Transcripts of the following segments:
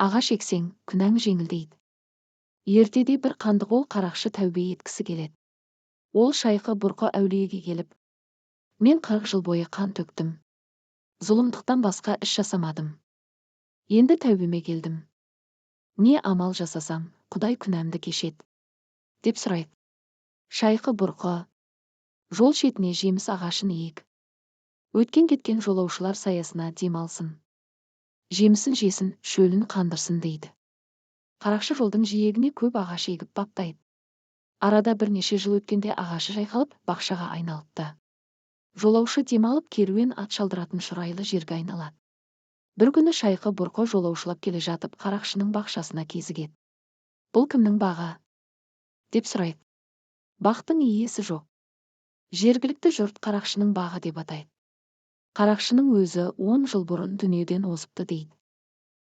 Ағаш ексең, күнәң жеңілдейді. Ертеде бір қандықол қарақшы тәубе еткісі келеді. Ол Шайқы Бұрқы әулиеге келіп: «Мен 40 жыл бойы қан төктім. Зұлымдықтан басқа іс жасамадым. Енді тәубеме келдім. Не амал жасасам, Құдай күнәмді кешеді?» – деп сұрайды. Шайқы Бұрқы: «Жол шетіне жеміс ағашын ек. Өткен-кеткен жолаушылар саясына дем алсын. Жемісін жесін, шөлін қандырсын», – дейді. Қарақшы жолдың жиегіне көп ағаш егіп баптайды. Арада бірнеше жыл өткенде ағашы жайқалып, бақшаға айналыпты. Жолаушы демалып, керуен ат шалдыратын шұрайлы жерге айналады. Бір күні Шайқы Бұрқы жолаушылап келе жатып, қарақшының бақшасына кезігеді. «Бұл кімнің бағы?» – деп сұрайды. Бақтың иесі жоқ. Жергілікті жұрт қарақшының бағы деп атайды. Қарақшының өзі 10 жыл бұрын дүниеден озыпты, дейді.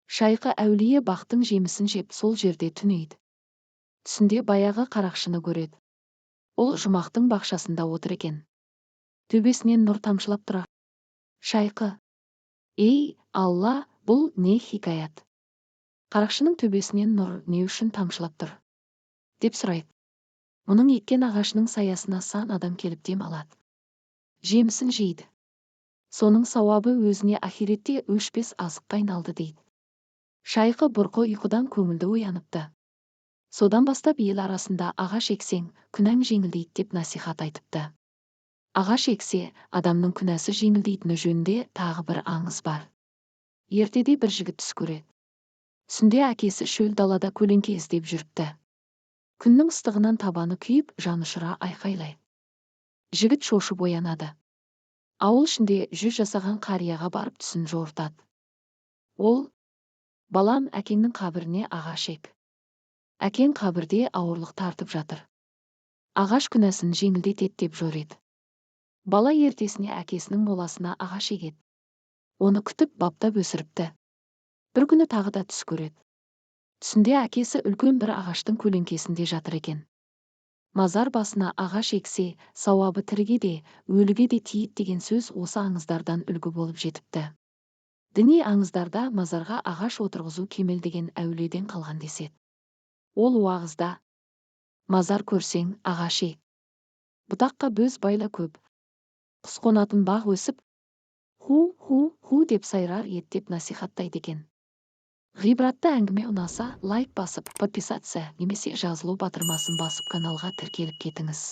Шайқы әулие бақтың жемісін жеп, сол жерде түнейді. Түсінде баяғы қарақшыны көреді. Ол Жұмақтың бақшасында отыр екен. Төбесінен нұр тамшылап тұр. Шайқы: «Ей, Алла, бұл не хикаят? Қарақшының төбесінен нұр не үшін тамшылап тұр?» – деп сұрайды. «Мұның еккен ағашының саясына сан адам келіп дем алады, жемісін жейді. Соның сауабы өзіне ақиретте өшпес азыққа айналды», – дейді. Шайқы Бұрқы ұйқыдан көңілді ояныпты. Содан бастап ел арасында ағаш ексең, күнәң жеңілдейді деп насихат айтыпты. Ағаш ексе, адамның күнәсі жеңілдейтіні жөнінде тағы бір аңыз бар. Ертеде бір жігіт түс көреді. Түсінде әкесі шөл далада көлеңке іздеп жүріпті. Күннің ыстығынан табаны күйіп, жанұшыра айқайлайды. Жігіт шошып оянады. Ауыл ішінде 100 жасаған қарияға барып, түсін жорытады. Ол: «Балам, әкеңнің қабіріне ағаш ек. Әкең қабірде ауырлық тартып жатыр. Ағаш күнәсін жеңілдетеді», – деп жориды. Бала ертесіне әкесінің моласына ағаш егеді. Оны күтіп баптап өсіріпті. Бір күні тағы да түс көреді. Түсінде әкесі үлкен бір ағаштың көлеңкесінде жатыр екен. Мазар басына ағаш ексе, сауабы тіріге де, өліге де тиеді деген сөз осы аңыздардан үлгі болып жетіпті. Діни аңыздарда мазарға ағаш отырғызу Кемел деген әулиеден қалған деседі. Ол уағызда: «Мазар көрсең, ағаш ек. Бұтаққа бөз байла, көп құс қонатын бақ өсіп, ху ху ху деп сайрар ед», – деп насихаттайды екен. Ғибратты әңгіме ұнаса, лайк басып, подписаться немесе жазылу батырмасын басып, каналға тіркеліп кетіңіз.